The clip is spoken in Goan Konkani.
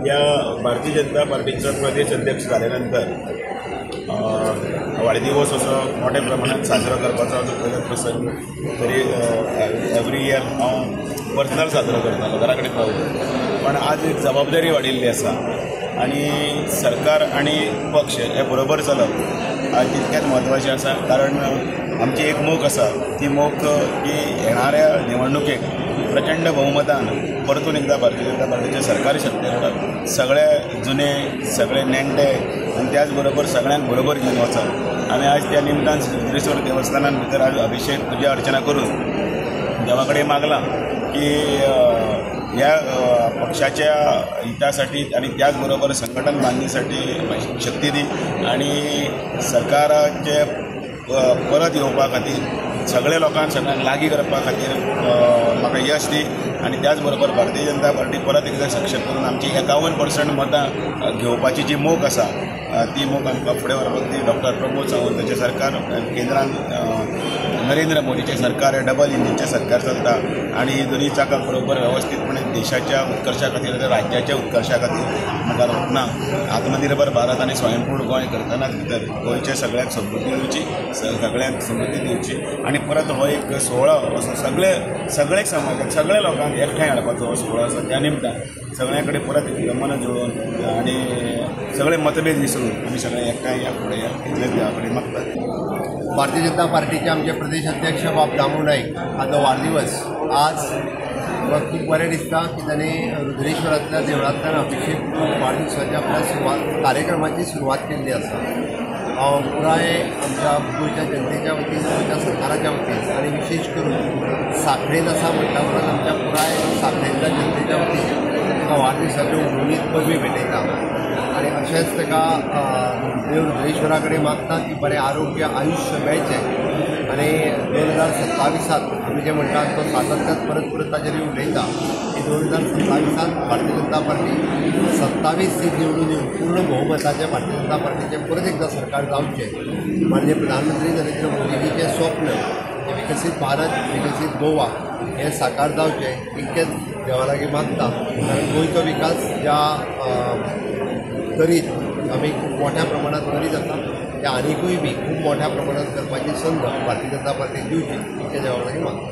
या भारतीय जनता पार्टीचो प्रदेश अध्यक्ष जाल्यानंतर वाडदिवस असो मोठ्या प्रमाणात साजरो करपाचो जो पयलो प्रसंग तरी एवरी इयर हांव पर्सनल साजरो करतालो, घरा कडेन पावलो. पण आज एक जबाबदारी वाडिल्ली आसा आनी सरकार आनी पक्ष हे बरोबर चलप आज तितकेंच म्हत्वाचें आसा, कारण आमची एक मोख आसा, ती मोख की येणाऱ्या निवडणुकेक प्रचंड बहुमतान परतून एकदा भारतीय जनता पार्टीचे सरकारी सत्तेर हाडप, सगळे जुने सगळे नेण्टे आनी त्याच बरोबर सगळ्यांक बरोबर घेवन वचप. आमी आज त्या निमतान रुद्रेश्वर देवस्थानान भितर आज अभिषेक पुजा अर्चना करून देवा कडेन मागलां की ह्या पक्षाच्या हितासाठी आणि त्याचबरोबर संघटन बांदणीसाठी शक्ती दी आणि सरकाराचे परत येवपा खातीर सगळे लोकांक सगळ्यांक लागीं करपा खातीर म्हाका यश दी आणि त्याचबरोबर भारतीय जनता पार्टी परत एकदा सक्षम करून आमची 51% मतां घेवपाची जी मोख आसा ती मोख आमकां फुडें व्हरपाक ती डॉक्टर प्रमोद सावंताचें सरकार, केंद्रान नरेंद्र मोदीचें सरकार, डबल इंजिनचें सरकार चलता आनी ही दोनूय चाकां बरोबर वेवस्थीतपणे देशाच्या उत्कर्शा खातीर, राज्याच्या उत्कर्शा खातीर मुखार वतना आत्मनिर्भर भारत आनी स्वयंपूर्ण गोंय करतनाच भितर गोंयच्या सगळ्यांक समृद्धी दिवची, सगळ्यांक समृद्धी दिवची आनी परत हो एक सुवाळो असो सगळे सगळे समाजाक सगळ्या लोकांक एकठांय हाडपाचो हो सुवाळो आसा. त्या निमतान सगळ्यां कडेन परत एकदां मन जुळोवन आनी सगळे मतभेद विसरून आमी सगळे एकठांय या फुडें या इतलेंच देवा कडेन मागतात. भारतीय जनता पार्टीचे आमचे प्रदेश अध्यक्ष बाब दामू नाईक हाचो वाडदिवस आज खूब बरें दिसता की तांणी रुद्रेश्वरांतल्या देवळांतल्यान अभिषेक करून वाडदिवसाच्या आपल्या सुरवात कार्यक्रमाची सुरवात केल्ली आसा. हांव पुराय आमच्या गोंयच्या जनतेच्या वतीन, गोंयच्या सरकाराच्या वतीन आनी विशेष करून साखळेंत आसा म्हणटा उपरांत आमच्या पुराय साखळेंतल्या जनतेच्या वतीन ताका वाडदिवसाच्यो उमेदीन परबी भेटयता आनी अशेंच ताका देव रुद्रेश्वरा कडेन मागता की बरें आरोग्य आयुश्य मेळचें आनी 2027 आमी जें म्हणटात तो सातत्यान परत परत ताचेर उलयता की 2027 भारतीय जनता पार्टी 27 सीट निवडून येवन पूर्ण बहुमताचें भारतीय जनता पार्टीचें परत एकदां सरकार जावचें. माननीय प्रधानमंत्री नरेंद्र मोदीजीचें स्वप्न हें विकसीत भारत विकसीत गोवा हें साकार जावचें इतकेंच देवा लागीं मागता. कारण गोंयचो विकास ज्या करीत आमी खूब मोठ्या प्रमाणात करीत आसा ते आनिकूय बी खूब मोठ्या प्रमाणात करपाची संद भारतीय जनता पार्टीक दिवची इतकें देवा लागीं मागता.